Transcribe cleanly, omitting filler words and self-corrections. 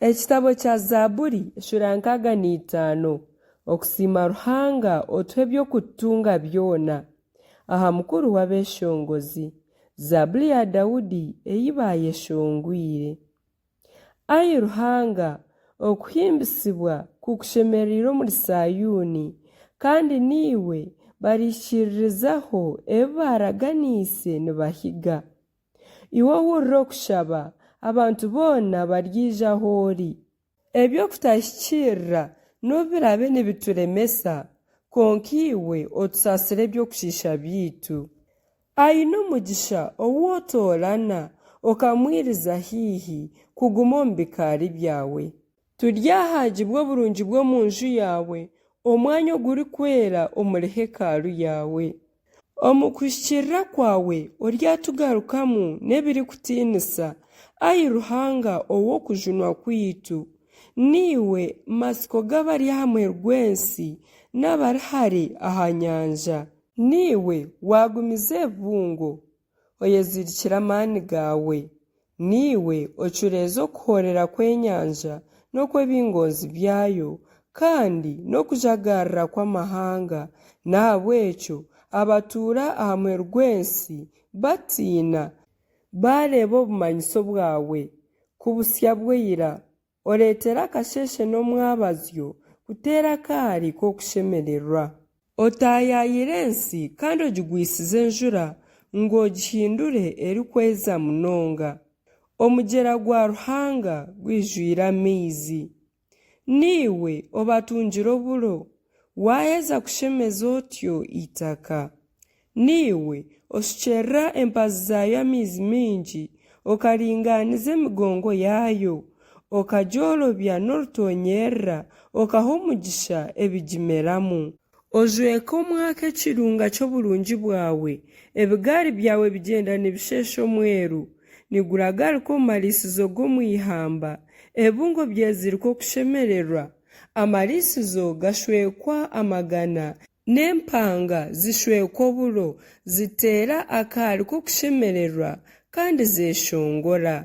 Ekitabo kya Zaaburi eshuura 65 Okusiima Ruhanga otuha eby'okututunga byona. Aha mukuru w'abeeshongozi. Zaaburi ya Daudi ei baayeshongwire. Ai Ruhanga, okuhimbisibwa kukushemereire omuri Saayuuni, kandi niiwe barihikiiririzaho ebi baaraganiise nibahiga. Iwe ohurira okushaba, abantu boona baryaija ahu ori. Eby'okutahikiirira n'obu biraabe nibituremesa, kwonka iwe otusaasire eby'okushiisha byaitu. Aine omugisha ou otoorana okamwiriza haihi kuguma omu bikaari byawe. Turyahaagibwa oburungi bw'omu nju yaawe, omwanya ogurikwera omuri hekalu yaawe. Omu kuhikiirira kwawe oryatugarukamu n'ebirikutiinisa, ai Ruhanga ow'okujunwa kwaitu. Niiwe matsiko g'abari aha muheru gw'ensi n'abari hare aha nyanja. Niiwe waagumiza ebibungo, oyezirikire amaani gaawe. Niiwe ocureeza okuhoorera kw'enyanja n'okw'ebingonzi byayo, kandi n'okujagarara kw'amahanga. N'ahabw'ekyo abatuura aha muheru gw'ensi batiina, baareeba obumanyiso bwawe ku busya bwaira. Oreetera akasheeshe n'omwabazyo kuteera akaari k'okushemererwa. Otaayaayira ensi kandi ogigwisize enjura ngu ogihindure erikweza munonga. Omugyera gwa Ruhanga gwijwire amaizi. Naiwe obatungire oburo, waaheza kushemeza otyo eitaka. Naiwe oshukyerera empazi zaayo amaizi maingi, okaringaaniza emigongo yaayo, okagyorobya n'orutoonyerera, okaha omugisha ebigimeramu. Ojweka omwaka ekirunga ky'oburungi bwawe, ebigaari byawe bigyenda nibisheesha omweru, niguragarika omu mariisizo g'omu ihamba, ebibungo byezirika okushemererwa, amariisizo gashwekwa amagana, N'empanga zishwekwa oburo, ziteera akaari k'okushemererwa, kandi zeeshongora.